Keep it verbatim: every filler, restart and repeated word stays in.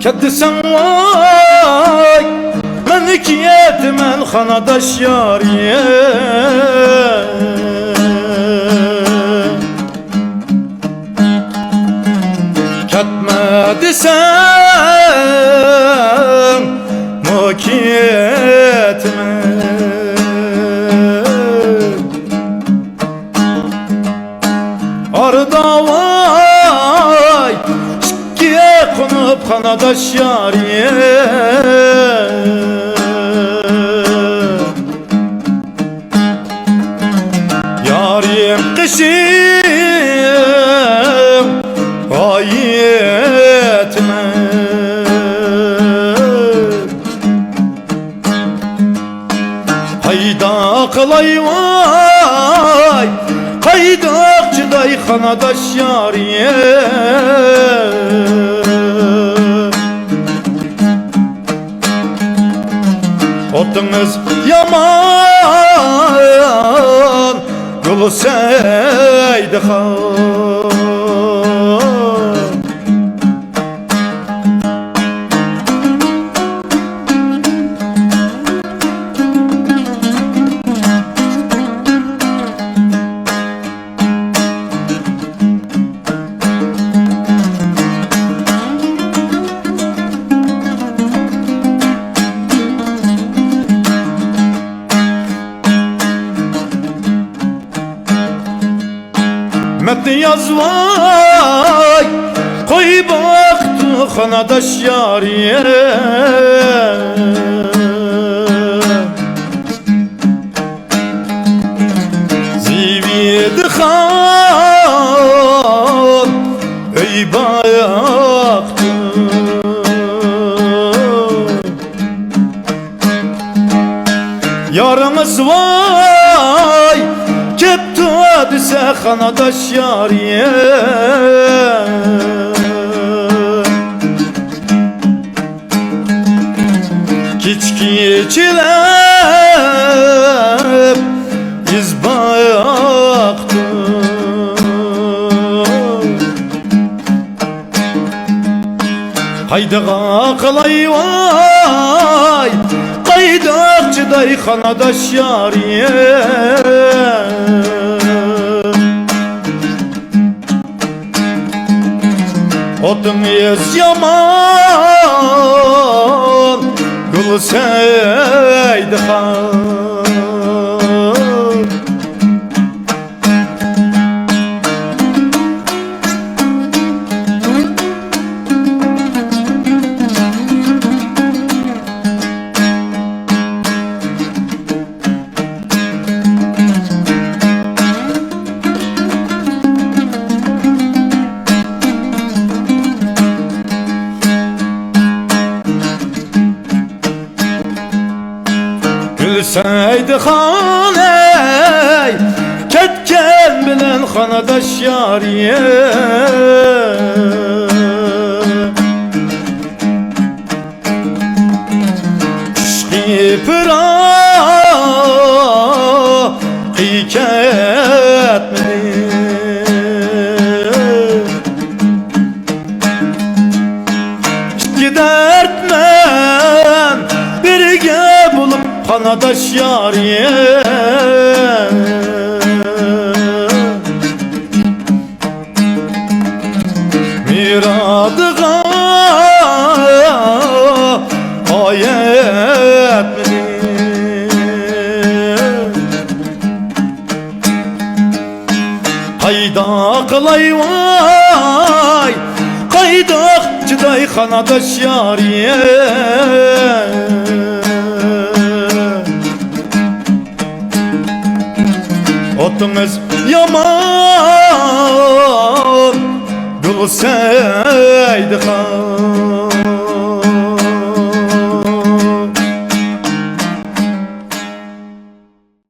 كەت دېسەڭ ۋاي، مەن كېتىمەن خاناداش يارىم. كەتمە دېسەڭمۇ كېتىمەن. ئارىدا ۋاي، ئىككى قونۇپ خاناداش يارىم. يارىم قېشىڭغا يېتىمەن. قايدا قىلاي ۋاي، قايدا چىداي خاناداش يارىم. ئوتىڭىز يامان، گۈلسەيدىخان. مەتنىياز ۋاي، قوي باقتى خاناداش يارىم. زىبىدىخان ئۆي باقتى. يارىڭىز ۋاي، كەپتۇ دېسە خاناداش يارىم. كېچە-كېچىلەپ ئىز باقتىم. قايدىغا قىلاي ۋاي، قايداق چىداي خاناداش يارىم. ئوتۇڭىز يامان، گۈلسەيدىخان. گۈلسەيدىخان ئەي، كەتكەن بىلەن خاناداش يارىم. ئىشقى پىراقى كەتمىدى. ئىككى دەردمەن بىرگە بولۇپ، خاناداش يارىم. مىرادىغا ئايەتمىدى. قايداق قىلاي ۋاي، قايداق چىداي خاناداش يارىم. ئوتىڭىز يامان، گۈلسەيدىخان.